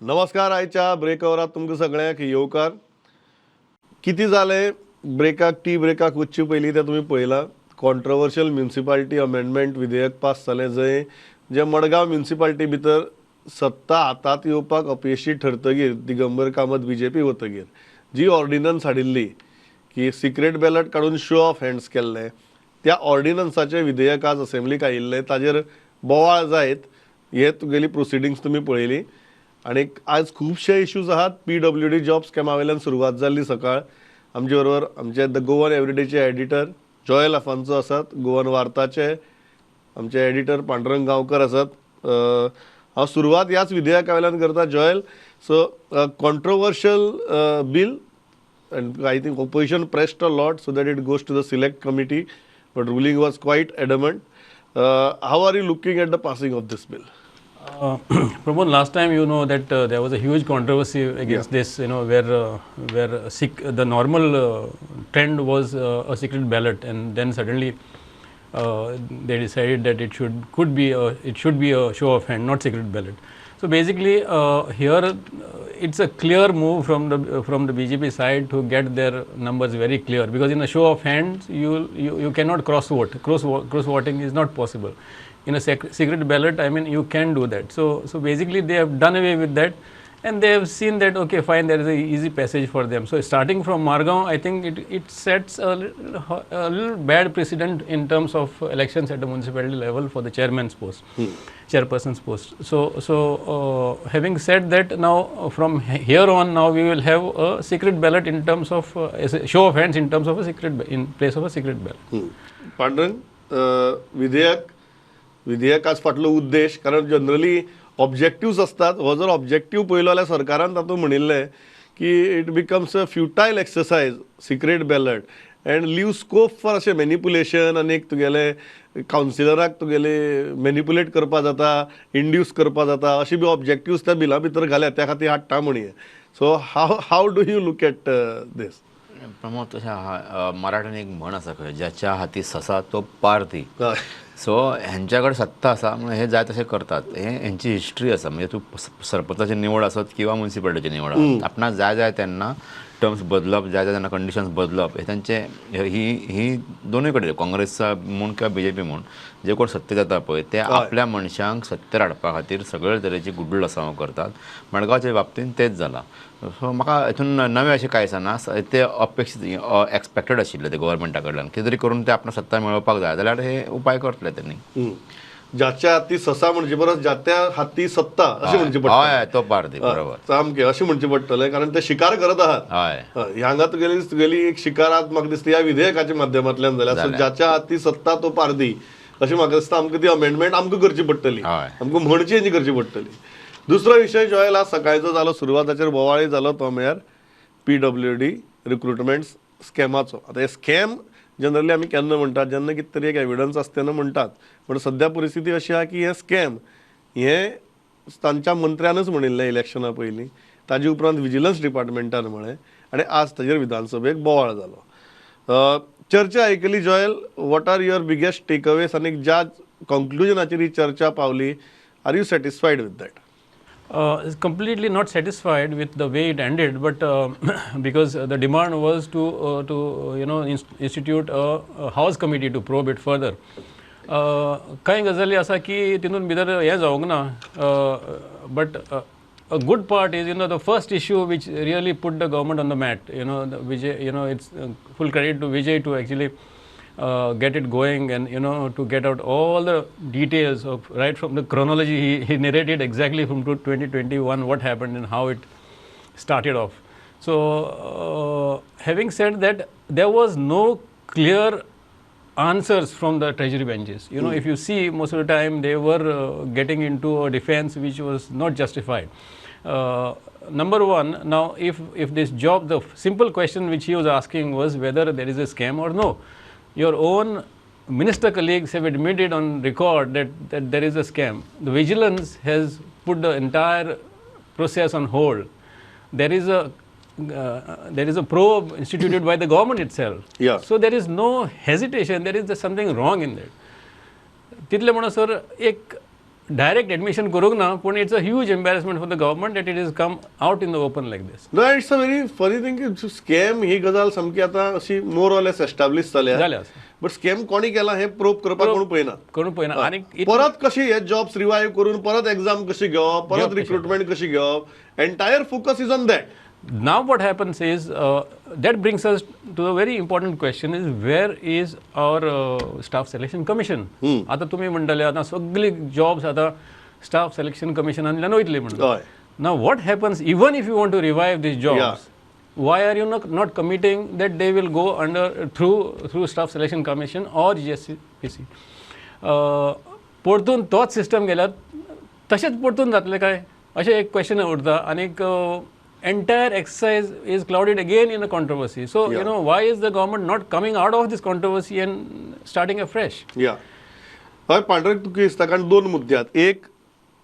नमस्कार. आयच्या ब्रेक आवरात तुमकां सगळ्यांक येवकार. कितें जालें ब्रेकाक, टी ब्रेकाक वचचे पयलीं तें तुमी पळयलां. कॉन्ट्रवर्शियल म्युन्सिपालिटी अमेंडमेंट विधेयक पास जालें, जंय जे मडगांव म्युन्सिपालिटी भितर सत्ता हातांत येवपाक अपयशी ठरतगीर, दिगंबर कामत बीजेपी वतगीर जी ऑर्डिनन्स हाडिल्ली की सिक्रेट बॅलट काडून शो ऑफ हँड्स केल्ले, त्या ऑर्डिनन्साचें विधेयक आज असेंब्लीक आयिल्लें. ताजेर बोवाळ जायत हे तुगेली प्रोसिडिंग्स तुमी पळयली आनी आज खुबशे इश्यूज आहात. पीडब्ल्यूडी जॉब स्कॅमा वयल्यान सुरवात जाल्ली सकाळ. आमचे बरोबर आमचे the Goan एवरीडेचे एडिटर जॉयल आफान्सो आसात, गोवन वार्ताचे आमचे एडिटर पांडुरंग गांवकर आसात. हांव सुरवात ह्याच विधेयका वयल्यान करता. Joel, so controversial bill and I think opposition pressed a lot so that it goes to the select committee, but ruling was quite adamant. How are you looking at the passing of this bill? Pramod, last time you know that there was a huge controversy against this, where the normal trend was a secret ballot, and then suddenly they decided that it should be a show of hand, not secret ballot. So basically, here it's a clear move from the BJP side to get their numbers very clear, because in a show of hands you cannot cross vote. Cross voting is not possible. In a secret ballot, I mean, you can do that. So basically, they have done away with that, and they have seen that, okay, fine, there is a easy passage for them. So starting from Margao, I think it sets a little bad precedent in terms of elections at the municipality level for the chairman's post, chairperson's post. So having said that, now from here on, now we will have a secret ballot in terms of as a show of hands in terms of a secret in place of a secret ballot. Pandurang, विधेयक विधेयकाच फाटलो उद्देश, कारण generally objectives असतात, हो जर objective पळयलो जाल्यार सरकारान तातूंत म्हणिल्लें की it becomes a futile exercise, secret ballot, and leave scope for अशें मॅनिपुलेशन आनी एक तुगेले कावन्सिलराक तुगेले मॅनिपुलेट करपा जाता, इंड्यूस करपा जाता, अशी बी ऑब्जेक्टिव्स त्या बिला भितर घाल्या, त्या खातीर हाडटा म्हणये. So how do you look at this? Pramod, तशें आहा, मराठीन एक म्हण आसा खंय, ज्याच्या हाती ससा तो पारधी. सो हेंच्या कडेन सत्ता आसा म्हणून हे जाय तशें करतात. हे हेंची हिस्ट्री आसा. म्हणजे तूं सरपंचाची निवड आसत किंवा मुन्सिपालिटीची निवड आसत, आपणाक जाय जाय तेन्ना टर्म्स बदलप, जाय जाय तेन्ना कंडिशन्स बदलप, हे तांचे ही ही दोनूय कडेन, काँग्रेसचा म्हूण किंवा बीजेपी म्हूण, जे कोण सत्तेर जाता पळय ते आपल्या मनशांक सत्तेर हाडपा खातीर सगळे तरेची गुड्डलसांव करतात. मडगांवच्या बाबतींत तेच जालां. सो म्हाका हितून नवें अशें कांय दिसना. ते अपेक्षीत, एक्सपेक्टेड आशिल्लें ते गव्हर्मेंटा कडल्यान. कितें तरी करून ते आपणाक सत्ता मेळोवपाक जाय जाल्यार हे उपाय करतले तेणी. ज्याच्या हाती ससा म्हणचे परस ज्याच्या हाती सत्ता अशें म्हणचें पडटा. हय, तो पारधी, बरोबर. सामकें अशें म्हणचें पडटलें, कारण ते शिकार करत आहात. हांगा तुगेली एक शिकार आज म्हाका दिसता ह्या विधेयकाच्या माध्यमांतल्यान जाल्या. सो ज्याच्या हाती सत्ता तो पारधी अशें म्हाका दिसता. आमकां ती अमेंडमेंट आमकां करची पडटली, आमकां म्हण चेंज करची पडटली. दुसरो विशय जॉयल, आज सकाळचो जालो सुरवाताचेर बोवाळी जालो तो म्हळ्यार पीडब्ल्यूडी रिक्रुटमेंट स्कॅमाचो. आतां हे स्कॅम जनरली आमी केन्ना म्हणटात? जेन्ना कितें तरी एक एविडन्स आसता तेन्ना म्हणटात. पूण सद्या परिस्थिती अशी आहा की हें स्कॅम हें तांच्या मंत्र्यानच म्हणिल्लें इलेक्शना पयलीं, ताजे उपरांत विजिलन्स डिपार्टमेंटान म्हळें आनी आज ताजेर विधानसभेक बोवाळ जालो. चर्चा आयकली Joel, what are your biggest takeaways आनी ज्या कंक्लुजनाचेर ही चर्चा पावली, are you satisfied with that? Is completely not satisfied with the way it ended, but because the demand was to institute a house committee to probe it further. कांय गजाली आसा की तितून भितर हें जावंक ना, but a good part is the first issue which really put the government on the mat, the Vijay, it's full credit to Vijay to actually get it going and to get out all the details of right from the chronology. He narrated exactly from 2021 what happened and how it started off. So having said that, there was no clear answers from the treasury benches. If you see, most of the time they were getting into a defense which was not justified. Number one, now if this job, the simple question which he was asking was whether there is a scam or no. Your own minister colleagues have admitted on record that there is a scam. The vigilance has put the entire process on hold. There is a probe instituted by the government itself. So there is no hesitation. There is just something wrong in that. तितले म्हणसर एक direct admission करूंक ना, पूण it's a huge embarrassment for the government that it is come out in the open like this. No, it's a very funny thing की scam ही गजाल सामकी आतां अशी मोर ऑर लेस एस्टाब्लिश जाल्या. जाल्या आसा. बट स्कॅम कोणी केला हे प्रोब करपाक कोण पळयना. कोण पळयना आनी परत कशी हे जॉब्स रिवायव करून परत एग्जाम कशी घेवप, परत रिक्रुटमेंट कशी घेवप, entire focus is on that. Now what happens is, that brings us to a very important question is, where is our staff selection commission? आता तुम्ही म्हणटाले आतां सगळी जॉब्स आतां स्टाफ सिलेक्शन कमिशनांतल्यान वयतली म्हणून. Now what happens even if you want to revive these jobs, why are you not committing that they will go under through staff selection commission or GSPC? परतून तोच सिस्टम गेल्यार तशेंच परतून जातलें काय, अशें एक क्वेश्चन उरता. आनीक entire exercise is clouded again in a controversy. So, you know, why is the government not coming out of this controversy and starting afresh? या, हय पांडुरंग, तुका दिसता, कारण दोन मुद्दे आहात. एक,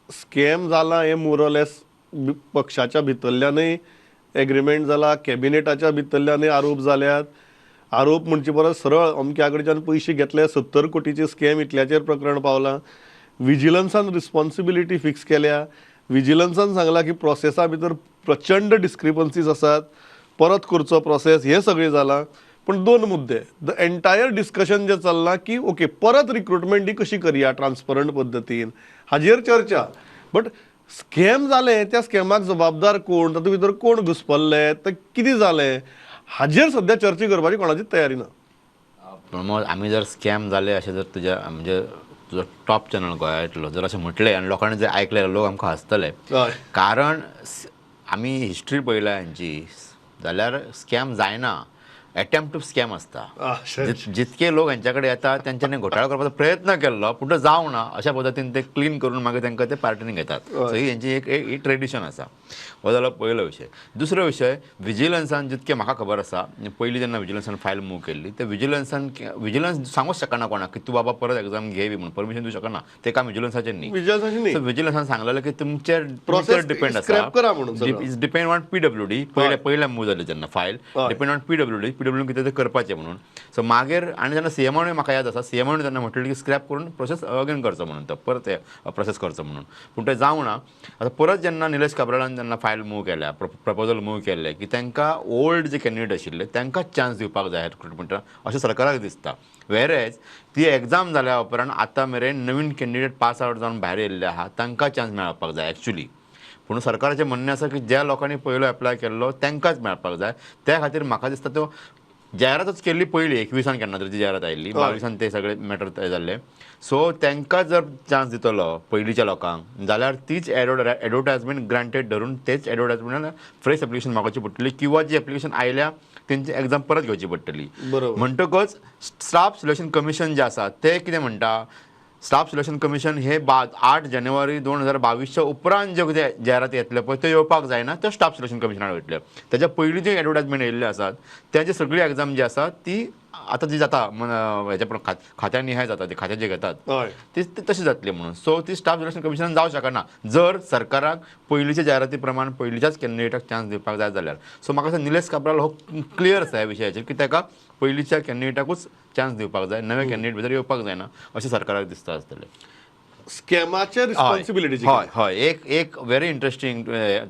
स्कॅम जाला हें मोरलेस पक्षाच्या भितरल्यानय एग्रीमेंट जाला, कॅबिनेटाच्या भितरल्यानय आरोप जाल्यात. आरोप म्हणचे परस सरळ अमक्या कडच्यान पयशे घेतले, 70 कोटीचे स्कॅम इतल्याचेर प्रकरण पावलां. विजिलन्सान रिस्पॉन्सिबिलिटी फिक्स केल्या. विजिलन्सान सांगलां की प्रोसेसा भितर प्रचंड डिस्क्रिपन्सीज आसात, परत करचो प्रोसेस, हें सगळें जालां. पूण दोन मुद्दे, the entire discussion जें चल्लां की ओके परत रिक्रुटमेंट ही कशी करया ट्रान्सपरंट पद्दतीन, हाजेर चर्चा. बट स्कॅम जालें, त्या स्कॅमाक जबाबदार कोण, तातूंत भितर कोण घुसपल्ले, ते कितें जालें, हाजेर सद्या चर्चा करपाची कोणाचीच तयारी ना. प्रमोद, आमी जर स्कॅम जाले अशें जर तुज्या म्हणजे तुजो टॉप चॅनल गोंयांतलो जर अशें म्हटलें आनी लोकांनी जर आयकलें, लोक आमकां हांसतले. कारण आमी हिस्ट्री पळयल्या हेंची जाल्यार स्कॅम जायना, एटेम्प्ट टू स्कॅम आसता. जितके लोक हेंच्या कडेन येता तेंच्यांनी घोटाळो करपाचो प्रयत्न केल्लो पूण तो जावंक ना, अशा पद्दतीन ते क्लीन करून मागीर तांकां ते पार्टीन घेतात. सो ही हेंची एक ही ट्रेडिशन आसा. हो जालो पयलो विशय. दुसरो विशय, विजिलन्सान जितकें म्हाका खबर आसा, पयलीं जेन्ना विजिलन्सान फायल मूव केल्ली ते विजिलन्सान विजिलन्स सांगूंक शकना कोणाक की तूं बाबा परत एग्जाम घे बी म्हणून, परमिशन दिवं शकना, तें काम विजिलन्साचें न्ही. विजिलन्साचें न्ही. सो विजिलन्सान सांगलेलें की तुमचेर Process depend आसा, scrap करा म्हणून सगळं. Is depend on PWD. पयले मूव जाली तेन्ना file depend on PWD, PW कितें तें करपाचें म्हणून. सो मागीर आनी जेन्ना सीएमानूय म्हाका याद आसा, सीएमानूय तेन्ना म्हटलें की स्क्रॅप करून प्रोसेस अगेन करचो म्हणून, तो परत प्रोसेस करचो म्हणून, पूण तें जावंक ना. आतां परत जेन्ना निलेश काब्रालान जेन्ना फायल मूव केल्या, प्रपोजल मूव केल्लें की तांकां ओल्ड जे कॅन्डिडेट आशिल्ले तांकां चान्स दिवपाक जाय रिक्रुटमेंटान अशें सरकाराक दिसता. वेरेज ती एग्जाम जाल्या उपरांत आतां मेरेन नवीन कॅन्डिडेट पास आवट जावन भायर येयल्ले आहा तांकां चान्स मेळपाक जाय एक्चुली. पूण सरकाराचें म्हणणें आसा की ज्या लोकांनी पयलो एप्लाय केल्लो तांकांच मेळपाक जाय. त्या खातीर म्हाका दिसता तो जायरातच केल्ली पयली 21 केन्ना तरी ती जायरात आयिल्ली, 22 ते सगळे मॅटर जाल्ले. सो तांकां जर चान्स दितलो पयलींच्या लोकांक जाल्यार तीच एडवर्टायजमेंट ग्रांटेड धरून तेच एडवर्टायजमेंटान फ्रेश एप्लिकेशन मागोवची पडटली किंवा जी एप्लिकेशन आयल्या तेंची एग्जाम परत घेवची पडटली. म्हणटकच स्टाफ सिलेक्शन कमिशन जें आसा तें कितें म्हणटा, स्टाफ सिलेक्शन कमिशन हे 8 जानेवारी 2022 उपरांत ज्यो कितें जायरात येतल्यो पळय त्यो येवपाक जायना, त्यो स्टाफ सिलेक्शन कमिशनान वयतल्यो. तेच्या पयलीं ज्यो एडवर्टायजमेंट येयल्ल्यो आसात तेजी सगळी एग्जाम जी आसा ती आतां जी जाता हेच्या खात्या निहाय जाता, ती खात्या जे घेतात ती तशी जातली म्हणून. सो ती स्टाफ सिलेक्शन कमिशनान जावं शकना जर सरकाराक पयलींच्या जायराती प्रमाण पयलींच्याच कॅन्डिडेटाक चान्स दिवपाक जाय जाल्यार. सो म्हाका दिसता निलेश काब्राल हो क्लियर आसा ह्या विशयाचेर की ताका पयलींच्या कॅन्डिडेटाकूच चान्स दिवपाक जाय, नवे कॅन्डिडेट भितर येवपाक जायना अशें सरकाराक दिसता आसतलें. स्कॅमाचे रिस्पॉन्सिबिलिटी. हय हय, एक एक व्हेरी इंट्रस्टींग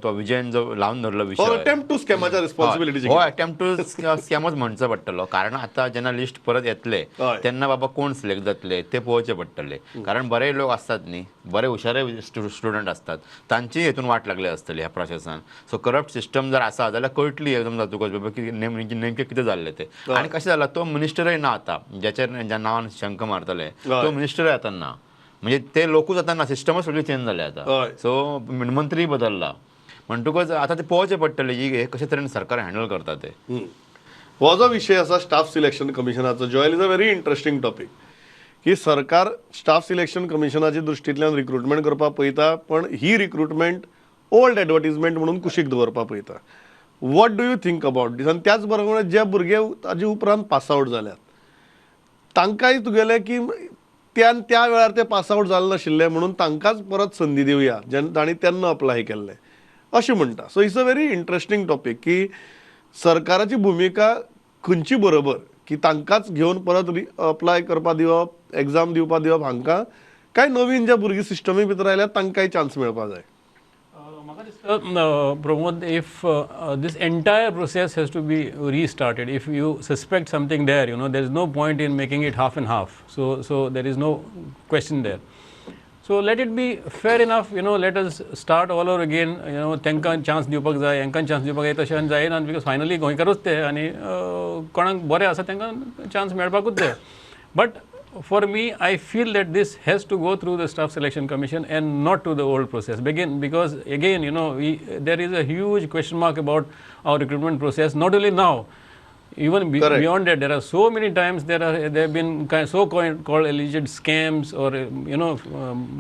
तो विजयन जो लावन धरलो विशय, अटेम्प्ट टू स्कॅमाच्या रिस्पॉन्सिबिलिटी, हो अटेम्प्ट टू स्कॅमच म्हणचो पडटलो. कारण आतां जेन्ना लिस्ट परत येतले तेन्ना बाबा कोण सिलेक्ट जातले ते पळोवचे पडटले. कारण बरे लोक आसतात न्ही, बरे हुशारे स्टुडंट आसतात, तांची हेतून वाट लागली आसतली ह्या प्रोसेसान. सो करप्ट सिस्टम जर आसा जाल्यार कळटली एकदम जातकच बाबा की नेमकें कितें जाल्लें तें. आनी कशें जालां, तो मिनिस्टरय ना आतां ज्याच्या ज्या नांवान शंख मारतले तो मिनिस्टरय आतां ना, म्हणजे ते लोकूच आतां ना, सिस्टमच सगळी चेंज जाल्या आतां. सो मंत्री बदलला म्हणटकच आतां ते पळोवचें पडटलें की हे कशे तरेन सरकार हँडल करता ते. हो जो विशय आसा स्टाफ सिलेक्शन कमिशनाचो, Joel, is a very interesting topic की सरकार स्टाफ सिलेक्शन कमिशनाच्या दृश्टींतल्यान रिक्रुटमेंट करपाक पळयता, पण ही रिक्रुटमेंट ओल्ड एडवर्टीजमेंट म्हणून कुशीक दवरपाक पळयता. What do you think about this? आनी त्याच बरोबर जे भुरगे ताजे उपरांत पास आवट जाल्यात तांकांय तुगेलें की त्या त्या वेळार ते पास आवट जाले नाशिल्ले म्हणून तांकांच परत संदी दिवया जेन्ना तांणी तेन्ना अप्लाय केल्लें अशें म्हणटा. So it's a very interesting topic की सरकाराची भुमिका खंयची बरोबर, की तांकांच घेवन परत अप्लाय करपा दिवप, एग्जाम दिवपा दिवप हांकां, काय नवीन ज्या भुरगीं सिस्टमी भितर आयल्यात तांकांय चान्स मेळपा जाय? म्हाका दिसता Pramod, if this entire process has to be restarted, if you suspect something there, there is no point in making it half and half. So there is no question there. So let it be fair enough, let us start all over again, तांकां chance दिवपाक जाय, हांकां chance दिवपाक जाय, तशें जायना, because finally गोंयकारूच ते आनी कोणाक बरें आसा तांकां चान्स मेळपाकूच जाय. But for me, I feel that this has to go through the Staff Selection Commission and not to the old process. Begin, because again, there is a huge question mark about our recruitment process, not only now, even beyond that, there are so many times there have been kind so called alleged scams or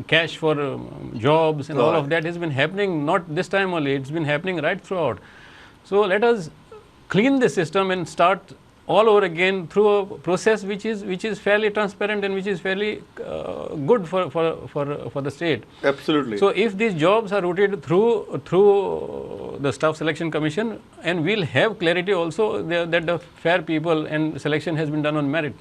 cash for jobs and all of that has been happening, not this time only, it's been happening right throughout. So let us clean the system and start all over again through a process which is fairly transparent and which is fairly good for the state. Absolutely. So if these jobs are routed through the Staff Selection Commission, and we'll have clarity also there that the fair people and selection has been done on merit.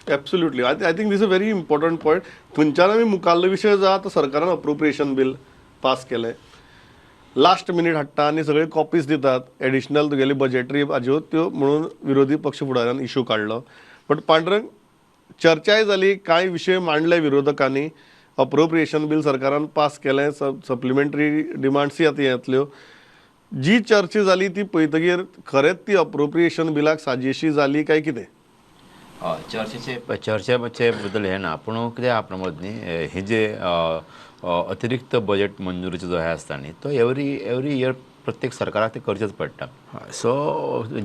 Absolutely, I think this a very important point. थंयच्यान आमी मुखाल्लो विशय जो आहा तो सरकारान appropriation bill pass केलें, last minute हाडटा आनी सगळे कॉपीज दितात एडिशनल तुगेली बजेटरी हाज्यो त्यो म्हणून विरोधी पक्ष फुडाऱ्यान इशू काडलो. बट पांडुरंग, चर्चाय जाली, कांय विशय मांडले विरोधकांनी, अप्रोप्रिएशन बील सरकारान पास केलें, सप्लिमेंटरी डिमांड्सूय आतां येतल्यो. जी चर्चा जाली ती पळयतगीर खरेंच ती अप्रोप्रिएशन बिलाक साजेशी जाली काय कितें? हय, चर्चेचे बद्दल हें ना, पूण कितें आहा प्रमोद न्ही, हे जे अतिरिक्त बजेट मंजुरीचो जो हें आसता न्ही, तो एवरी इयर प्रत्येक सरकाराक ते करचेच पडटा. सो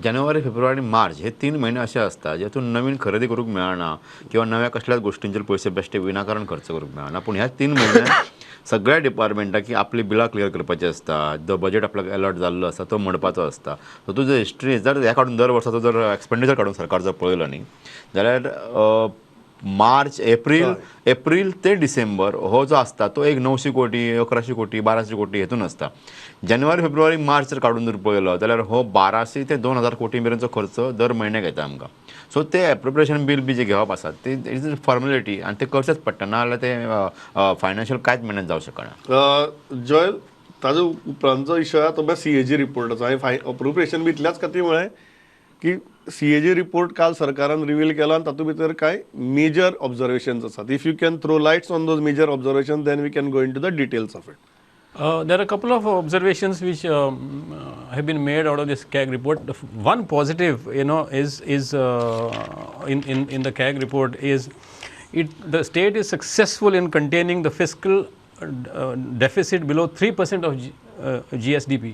जानेवारी, फेब्रुवारी, मार्च हे 3 म्हयने अशे आसता जेतून नवीन खरेदी करूंक मेळना किंवा नव्या कसल्याच गोश्टींचेर पयशे बेश्टे विनाकारण खर्च करूंक मेळना. पूण ह्या 3 म्हयन्यात सगळ्या डिपार्टमेंटाक की आपली बिलां क्लियर करपाची आसता, जो बजेट आपल्याक अलॉट जाल्लो आसा तो मोडपाचो आसता. सो तुजो हिस्ट्री जर हें काडून, दर वर्साचो जर एक्सपेंडिचर काडून सरकार जर पळयलो न्ही जाल्यार मार्च, एप्रील, एप्रील ते डिसेंबर हो जो आसता तो एक 900 कोटी, 1100 कोटी, 1200 कोटी हेतून आसता. जानेवारी, फेब्रुवारी, मार्च जर काडून जर पळयलो जाल्यार हो 1200 ते 2000 कोटी मेरेनचो खर्च दर म्हयन्याक येता आमकां. सो ते एप्रोप्रिएशन बील बी जे घेवप आसा ते it is formality आनी ते करचेच पडटा, ना जाल्यार ते फायनान्शियल कांयच मॅनेज जावं शकना. जॉयल, ताजो उपरांतचो इशू आहा तो सीएजी रिपोर्टाचो. हांवें फाय अप्रोप्रिएशन बी इतल्याच खातीर म्हळें की सीएजी रिपोर्ट काल सरकारान रिवील केला आनी तातूंत भितर कांय मेजर ऑब्जर्वेशन्स आसात. If you can throw lights on those major observation, then we can go into the details of it. There are a couple of observations which have been made out of this CAG report. The one positive is in the CAG report is it the state is successful in containing the fiscal deficit below 3% of GSDP.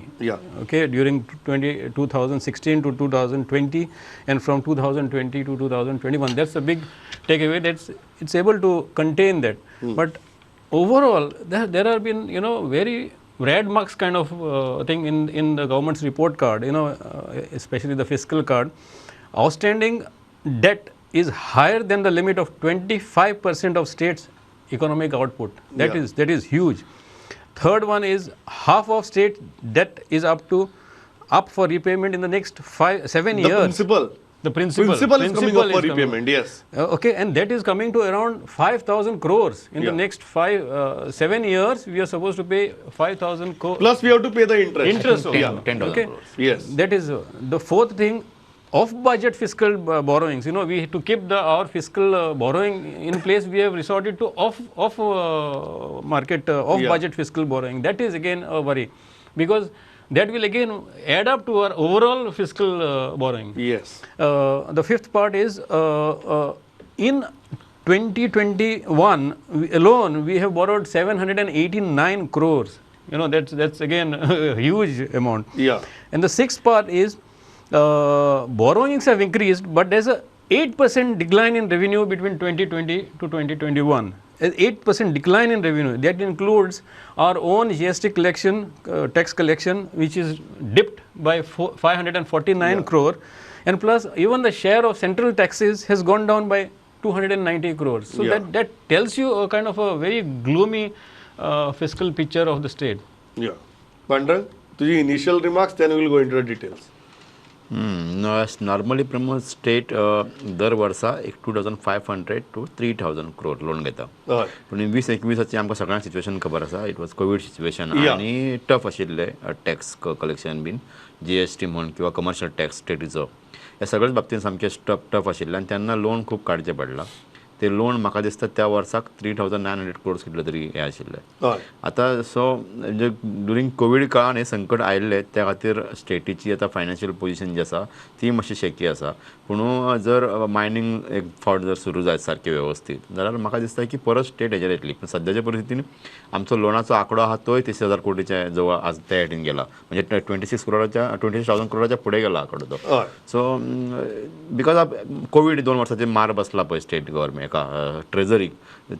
Okay, during 2016 to 2020 and from 2020 to 2021. That's a big takeaway. That's it's able to contain that. But overall, there have been very red marks kind of thing in the government's report card. Especially the fiscal card. Outstanding debt is higher than the limit of 25% of states' economic output. That is huge. Third one is half of state debt is up for repayment in the next 5 7 The years. Principal. The principal. Principal is coming up Principal for is coming. Repayment, yes. Okay, and that is coming to around 5,000 crores in the next 5 7 years. We are supposed to pay 5,000 crores. Plus we have to pay the interest. Interest also. 10,000 crores. Yes. That is the fourth thing. Off budget fiscal borrowings. We to keep the our fiscal borrowing in place, we have resorted to off market off budget fiscal borrowing. That is again a worry, because that will again add up to our overall fiscal borrowing. The fifth part is in 2021 alone we have borrowed 789 crores. That's again a huge amount. And the sixth part is borrowings have increased, but there's a 8% decline in revenue between 2020 to 2021. A 8% decline in revenue, that includes our own GST collection, tax collection, which is dipped by 549 crore, and plus even the share of central taxes has gone down by 290 crores. So that tells you a kind of a very gloomy fiscal picture of the state. Yeah. Pandurang, तुझी initial remarks, then we'll go into the details. Normally Pramod, state दर वर्सा एक 2500 to 3000 crore loan घेता. पूण 20-21आची आमकां सगळ्यांक situation खबर आसा. It was Covid situation आनी टफ आशिल्लें टॅक्स कलेक्शन बीन, जीएसटी म्हण किंवा कमर्शियल टॅक्स स्टेटीचो, ह्या सगळ्याच बाबतीन सामकें टफ आशिल्लें आनी तेन्ना लोन खूब काडचें पडलां. ते लोन म्हाका दिसता त्या वर्साक 3900 क्रोर्स कितले तरी हें आशिल्लें. आतां सो म्हणजे ड्युरींग कोवीड काळान हें संकट आयिल्लें, त्या खातीर स्टेटीची आतां फायनान्शियल पोजिशन जी आसा ती मातशी शेकी आसा. पूण जर मायनींग एक फावट जर सुरू जायत सारकें वेवस्थीत जाल्यार म्हाका दिसता की परत स्टेट हेजेर येतली. पूण सद्याच्या परिस्थितीन आमचो लोनाचो आंकडो आहा तोय 30,000 कोटीच्या जवळ आज त्या हेटीन गेला, म्हणजे 26 क्रोडाच्या, 26,000 क्रोडाच्या फुडें गेला आंकडो तो. सो because of Covid 2 वर्सांचे मार बसला पळय स्टेट गव्हर्मेंट एका ट्रेजरीक,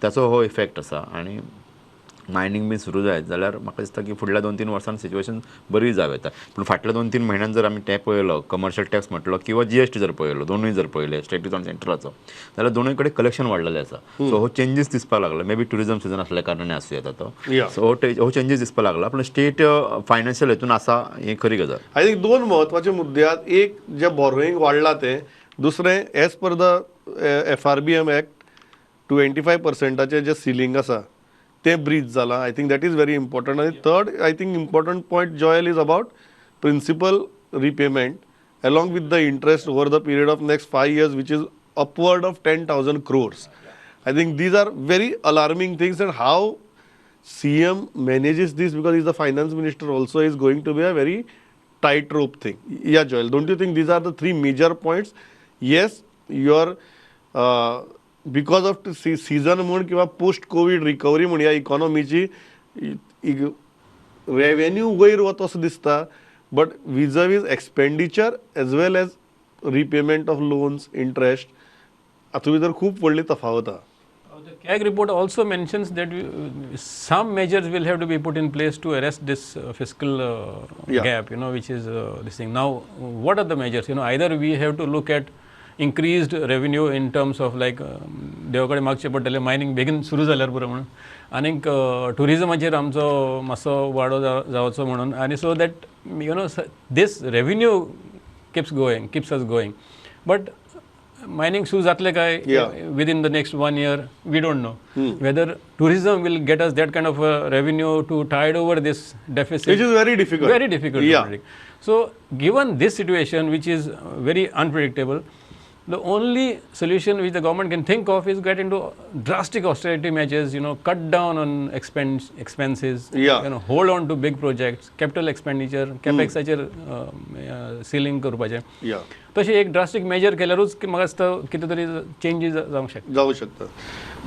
ताचो हो इफेक्ट आसा. आनी मायनींग बीन सुरू जायत जाल्यार म्हाका दिसता की फुडल्या 2-3 वर्सान सिच्युएशन बरी जावं येता. पूण फाटल्या 2-3 म्हयन्यान जर आमी तें पळयलो, कमर्शियल टॅक्स म्हटलो किंवा जीएसटी जर पळयलो, दोनूय जर पळयले, स्टेटीचो आनी सेंट्रलाचो, जाल्यार दोनूय कडेन कलेक्शन वाडलेलें आसा. सो हो चेंजीस दिसपाक लागला. मे बी ट्युरिजम सिजन आसल्या कारणान आसूं येता तो. सो हो चेंजीस दिसपाक लागला, पूण स्टेट फायनान्शियल हितून आसा ही खरी गजाल. I think दोन म्हत्वाचे मुद्दे आहात. एक, जे बॉरोईंग वाडलां तें. दुसरें, as per the FRBM Act, 25 पर्संटाचें जें सिलींग आसा तें ब्रीच जालां. I think that is very important. आनी third, I think, important point, Joel, is about principal repayment along with the interest over the period of next 5 years, which is upward of 10,000 crores. I think these are very alarming things, and how CM manages this, because he's the finance minister also, is going to be a very tightrope thing. Yeah, Joel, don't you think these are the three major points? Yes, your because of the season म्हूण किंवा post Covid recovery म्हूण ह्या इकॉनॉमीची revenue वयर वता असो दिसता, but vis-a-vis expenditure as well as repayment of loans, interest, हातूंत भितर खूब व्हडली तफावत आहा. The CAG report also mentions that some measures will have to be put in place to arrest this fiscal gap, which is this thing. Now, what are the measures? Either we have to look at increased revenue in terms of like देवा कडेन मागचें पडटलें mining बेगीन सुरू जाल्यार पुरो म्हणून, आनीक ट्युरिजमाचेर आमचो मातसो वाडो जावचो म्हणून, आनी so that this revenue keeps going, keeps us going. But mining सुरू जातलें काय within the next one year, we don't know whether tourism will get us that kind of revenue to tide over this deficit. Which is very difficult. Very difficult to predict. So, given this situation, which is very unpredictable, the only solution which the government can think of is get into drastic austerity measures, cut down on expenses, hold on to big projects, capital expenditure, capex ceiling करपाचें. तशें एक ड्रास्टीक major केल्यारूच की म्हाका दिसता कितें तरी changes जावंक शकता. जावं शकता.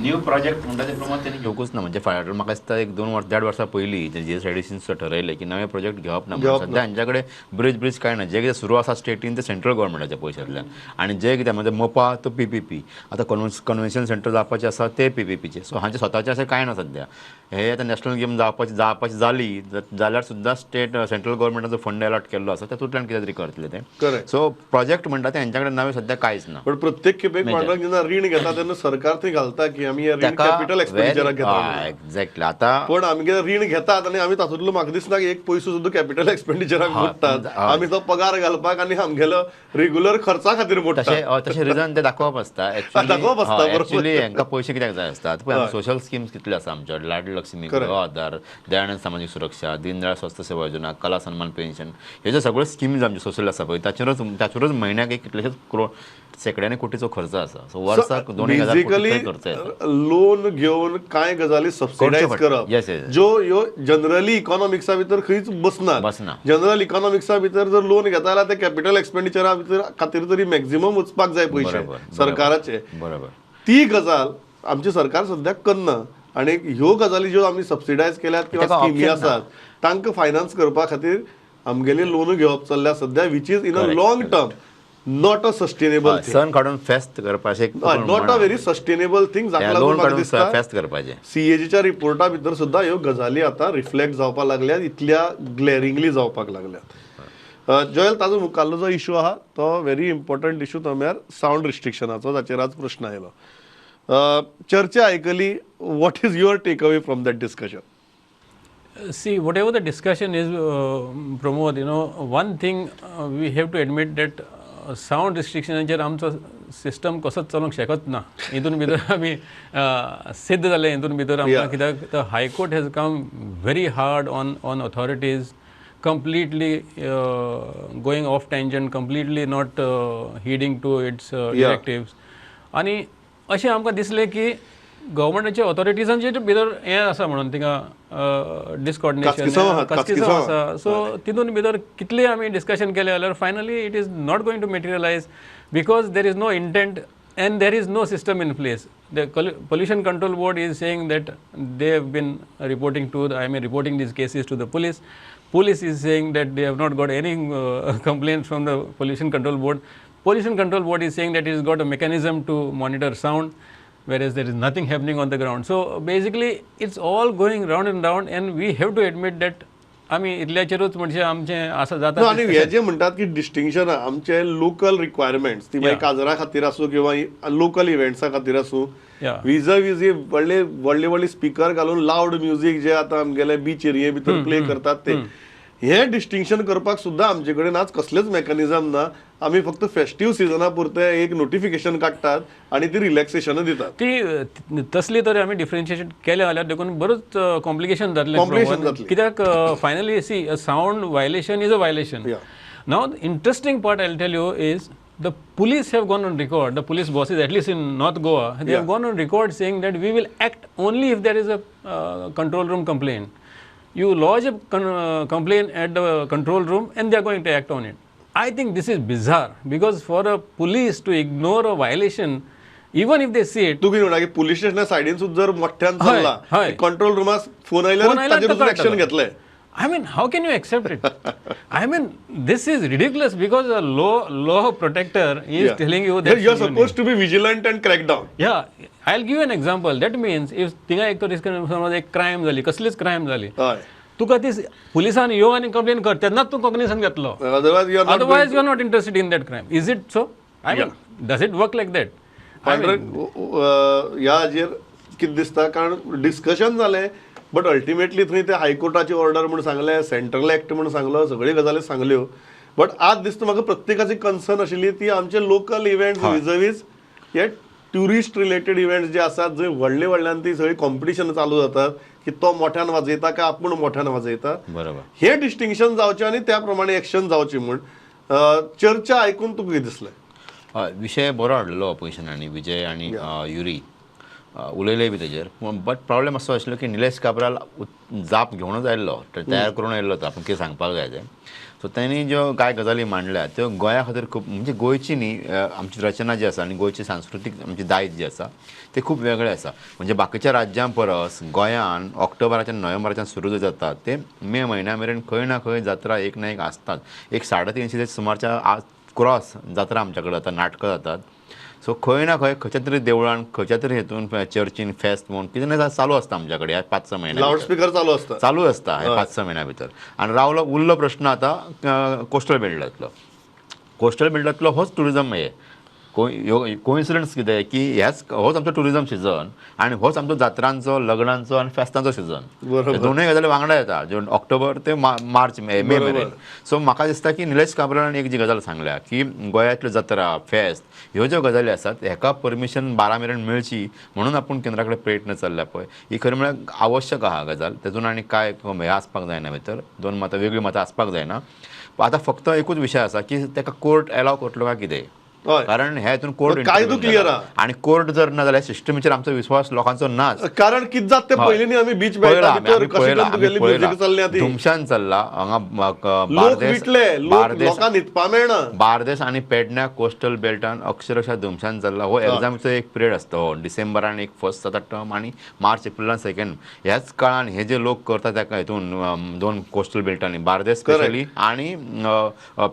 न्यू प्रोजेक्ट म्हणटा ते प्रमाण त्यांनी घेवकूच ना. म्हणजे फाटल्या म्हाका दिसता एक 2 वर्स, देड वर्सां पयलीं जे जीएसआयडीसीन ठरयलें की नवे प्रोजेक्ट घेवप ना म्हणून. सद्या हांच्या कडेन ब्रिज ब्रिज कांय ना. जे कितें सुरू आसा स्टेटीन ते सेंट्रल गव्हर्मेंटाच्या पयशांतल्यान आनी जे कितें म्हणजे मोपा तो पीपीपी, आतां कन्व्हेन्शन सेंटर जावपाचें आसा ते पीपीपीचे. सो हांचे स्वताचें अशें कांय ना सद्या. हे आतां नॅशनल गेम जावपाची जाली जाल्यार सुद्दां स्टेट सेंट्रल गव्हर्मेंटाचो फंड अलॉट केल्लो आसा, तातूंतल्यान कितें तरी करतले ते. सो प्रोजेक्ट म्हणटा ते हेंच्या कडेन नवे सद्या कांयच ना. पण प्रत्येक खेपेक मांडवाक जेन्ना रीण घेता तेन्ना सरकार थंय घालता की आमी हे रीण कॅपिटल एक्सपेंडिचराक घेता म्हणून. एक्झॅक्टली, आता पण आमी कितें रीण घेतात आनी आमी तातूंतलो म्हाका दिसना की एक पयसो सुद्दां कॅपिटल एक्सपेंडिचराक मोडटात. आमी तो पगार घालपाक आनी आमगेलो रेग्युलर खर्चा खातीर मोडटात. तशें रिजन ते दाखोवप आसता. दाखोवप आसता, बरोबर. एक्चुअली हांकां पयशे कित्याक जाय आसतात? पळय, सोशल स्किम्स कितल्यो आसा आमच्यो, लाडली लक्ष्मी, गृह आधार, दयानंद सामाजीक सुरक्षा, दीनदयाळ स्वास्थ्य सेवा योजना, कला सन्मान पेन्शन, ह्यो ज्यो सगळ्यो स्किम्स आमच्यो सोशल आसा पळय, ताचेरूच म्हयन्याक एक कितलेशेच क्रोड, शेंकड्यांनी कोटीचो खर्च आसा. सो वर्साक 2,000 कोटी बेसिकली थंय खर्च येता. लोन घेवन कांय गजाली सबसिडायज करच्यो पडटा. करप Yes, yes. ज्यो ह्यो जनरली इकॉनॉमिक्सा भितर खंयच बसना. बसना. जनरल इकॉनॉमिक्सा भितर जर लोन घेता जाल्यार ते कॅपिटल एक्सपेंडिचरा भितर खातीर तरी मॅक्झिमम वचपाक जाय पयशे सरकाराचे. ती गजाल आमची सरकार सद्याक करना आनी ह्यो गजाली ज्यो आमी सबसिडायज केल्यात किंवा ताका स्किमी option ना. आसात तांकां फायनान्स करपा खातीर आमगेली लोन घेवप चल्ल्या सद्या, which is in a long term not a sustainable thing. सन काडून फेस्त करपाचें. Not a very sustainable thing. जाका लागून लोन म्हाका काडून दिसता फेस्त करपाचें. सीएजीच्या रिपोर्टा भितर सुद्दां ह्यो गजाली आतां रिफ्लेक्ट जावपाक लागल्यात, इतल्या ग्लेरिंगली जावपाक लागल्यात. जोयल, ताजो मुखाल्लो जो इशू आहा तो व्हेरी इम्पॉर्टंट इशू, तो म्हळ्यार सावंड रिस्ट्रिक्शनाचो, जाचेर आज प्रश्न आयलो. चर्चा आयकली, what is your take away from that discussion? See, whatever the discussion is, Pramod, one thing we have to admit that sound रिस्ट्रिक्शनाचेर आमचो सिस्टम कसोच चलोवंक शकत ना. हितून भितर आमी सिद्ध जालें, हितून भितर आमकां, कित्याक the High Court has come very hard on authorities, completely going off tangent, completely not heeding to its directives. आनी अशें आमकां दिसलें की गव्हर्मेंटाच्या ऑथॉरिटीजांचे भितर हें आसा म्हणून थिंगा डिसकॉर्डिनेशन, काचकिसांव आहात, काचकिसांव काचकिसांव. आसा. सो तितून भितर कितलें आमी डिस्कशन केलें जाल्यार finally it is not going to materialize because there is no intent and there is no system in place. The Pollution Control Board is saying that they have been reporting to, the, I mean, reporting these cases to the police. Police is saying that they have not got any complaints from the Pollution Control Board. Pollution Control Board is saying that it has got a mechanism to monitor sound, whereas there is nothing happening on the ground. So basically, it's all going round and round, and we have to admit that आमी इतल्याचेरूच म्हणजे आमचें आसा जाता. आनी हे जे म्हणटात की distinction, आमचे लोकल रिक्वायरमेंट्स, ती मागीर काजरा खातीर आसूं किंवा लोकल इव्हेंट्सा खातीर आसूं, विज व्हडले व्हडले व्हडले स्पिकर घालून लावड म्युजीक जे आतां आमगेले बीच एरिये भितर प्ले करतात, ते हे डिस्टिंक्शन करपाक सुद्दां आमचे कडेन आज कसलेच मेकॅनिजम ना. आमी फक्त फेस्टीव सिजना पुरतें एक नोटिफिकेशन काडटात आनी ती रिलॅक्सेशनां दितात. ती तसली तर आमी डिफरन्शिएशन केलें जाल्यार देखून बरोच कॉम्प्लिकेशन जातलें. Complication जातलें. कित्याक finally, see, a sound violation is a violation. Now, the interesting part I'll tell you is the police have gone on record, the police bosses, at least in North Goa, they have gone on record saying that we will act only if there is a control room complaint. You lodge a complaint at the control room and they are going to act on it. I think this is bizarre because for a police to ignore a violation, even if they see it, तूं कितें म्हणटा की police स्टेशना सायडीन सुद्दां जर मोठ्यान चल्ला, control रुमाक phone आयल्यार फोन आयल्यार ताजेर तो एक्शन कळटलो. घेतले. I mean, how can you accept it? I mean, this is ridiculous because a law protector is telling you that you are supposed to be vigilant and crack down. Yeah, I'll give you an example. That means if थिंगा एक तर समज एक crime जाली, कसलीच crime जाली, हय तुका ती पुलिसान यो आनी कंप्लेन कर, तेन्नाच तूं कॉग्निसन घेतलो. Otherwise you are not Otherwise you are not interested in that crime. Is it so? I mean, does it work like that? Pandurang, ह्या हाजेर कितें दिसता? कारण डिस्कशन जालें, बट अल्टिमेटली थंय ते हायकोर्टाची ऑर्डर म्हूण सांगलें, सेंट्रल एक्ट म्हूण सांगलो, सगळ्यो गजाली सांगल्यो, बट आज दिसता म्हाका प्रत्येकाची कन्सर्न आशिल्ली ती आमचे लोकल इव्हेंट्स विजवीज हे ट्युरिस्ट रिलेटेड इव्हेंट्स जे आसात, जंय व्हडले व्हडल्यान ती सगळी कॉम्पिटिशन चालू जातात की तो मोठ्यान वाजयता काय आपूण मोठ्यान वाजयता. हे डिस्टिंक्शन जावचें आनी त्या प्रमाणे एक्शन जावची म्हूण चर्चा आयकून तुका कितें दिसलें? हय, विशय बरो हाडलेलो ऑपोजिशनांनी, विजय आनी युरी उलयले बी तेजेर, बट प्रॉब्लेम असो आशिल्लो की निलेश काब्राल जाप घेवनूच आयिल्लो, तयार करून आयिल्लो तो आपूण कितें सांगपाक जाय तें. सो तेणी ज्यो कांय गजाली मांडल्या त्यो गोंया खातीर खूब, म्हणजे गोंयची न्ही, आमची रचना जी आसा आनी गोंयची सांस्कृतीक आमची दायज जी आसा ते खूब वेगळें आसा. म्हणजे बाकीच्या राज्यां परस गोंयान ऑक्टोबराच्यान नोव्हेंबराच्यान सुरू जे जाता ते मे म्हयन्या मेरेन खंय ना खंय जात्रा एक ना एक आसतात. एक 350 ते सुमारच्या क्रॉस जात्रा आमच्या कडेन जाता, नाटकां जातात. सो खंय ना खंय खंयच्या तरी देवळान, खंयच्या तरी हेतून चर्चीन फेस्त म्हूण कितें ना चालू आसता आमच्या कडेन ह्या 5-6 म्हयन्या. लावड स्पिकर चालू आसता. चालू आसता ह्या 5-6 म्हयन्या भितर. आनी रावलो उरलो प्रश्न आतां कोस्टल बेल्टांतलो. कोस्टल बेल्टांतलो होच ट्युरिजम हे कोइन्सिडन्स कितें की ह्याच होच आमचो ट्युरिजम सिजन आनी होच आमचो जात्रांचो, लग्नांचो आनी फेस्तांचो सिजन. दोनूय गजाली वांगडा येता, जून ऑक्टोबर ते मार्च मे मेरेन. सो म्हाका दिसता की निलेश काब्रालान एक जी गजाल सांगल्या की गोंयांतल्यो जात्रा, फेस्त ह्यो ज्यो गजाली आसात हेका परमिशन 12 मेरेन मेळची म्हणून आपूण केंद्रा कडेन प्रयत्न चल्ल्या पळय, ही खरें म्हळ्यार आवश्यक आहा गजाल. तेतून आनी कांय हें आसपाक जायना, भितर दोन मतां वेगळीं मतां आसपाक जायना. आतां फक्त एकूच विशय आसा की तेका कोर्ट एलाव करतलो काय कितें, कारण हे हितून कोर्ट कायदो क्लियर आहा आनी कोर्ट जर ना जाल्यार सिस्टमीचेर आमचो विश्वास लोकांचो नाच. कारण कितें जाता तें पयलीं न्ही आमी बीच बेल्टा धुमशान चल्ला हांगा, बार्देस आनी पेडण्या कोस्टल बेल्टान अक्षरशः धुमशान चल्ला. हो एग्जामीचो एक पिरियड आसता, हो डिसेंबरान एक फर्स्ट जाता टर्म आनी मार्च एप्रिलान सेकंड. ह्याच काळान हे जे लोक करता ताका हितून दोन कोस्टल बेल्टांनी, बार्देस स्पेशली आनी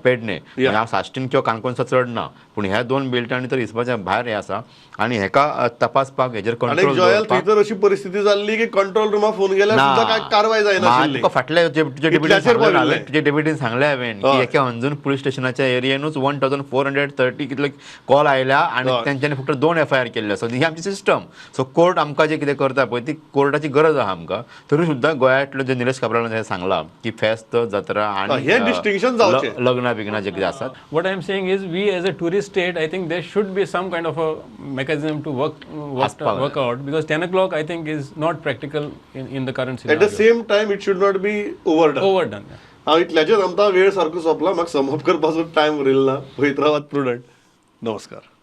पेडणे, हांव साश्टीन किंवा काणकोणचो चड ना, पूण ह्या दोन बेल्टांनी तर हिसपाच्या भायर हें आसा आनी हेका तपासपाक हेजेर आनी कंट्रोल जॉयल, थंय तर अशी परिस्थिती जाल्ली की कंट्रोल रुमा फोन गेल्यार सुद्दां काय कारवाय जायनाशिल्ली. तुका फाटल्या तुज्या डेप्युटीन इतल्याचेर सांगलें ना हांवें, पाविल्लें. तुज्या डेप्युटीन सांगलें हांवें की एका अंजून पुलीस स्टेशनाच्या एरियेनूच 1430 कितले कॉल आयल्या आनी तेंच्यांनी फक्त 2 एफआयआर केल्ले आसा. ही आमची सिस्टम. सो कोर्ट आमकां जें कितें करता पळय ती कोर्टाची गरज आहा आमकां. तरी सुद्दां गोंयांतलो जे निलेश काब्रालान हें सांगलां की फेस्त, जात्रा आनी हें distinction जावचें. लग्नां बिग्नां जें कितें आसा. What I am saying is, we as a tourist state, I think there should be some kind of a mechanism to आसपाक work out, because 10 o'clock I think is not practical in the current at the scenario. Same time it should not be overdone. Overdone. Yeah. हांव इतल्याचेर आमकां वेळ सारको सोंपला, म्हाका sum up करपाचो time उरिल्लो ना. वयत रावात प्रुडंट. नमस्कार.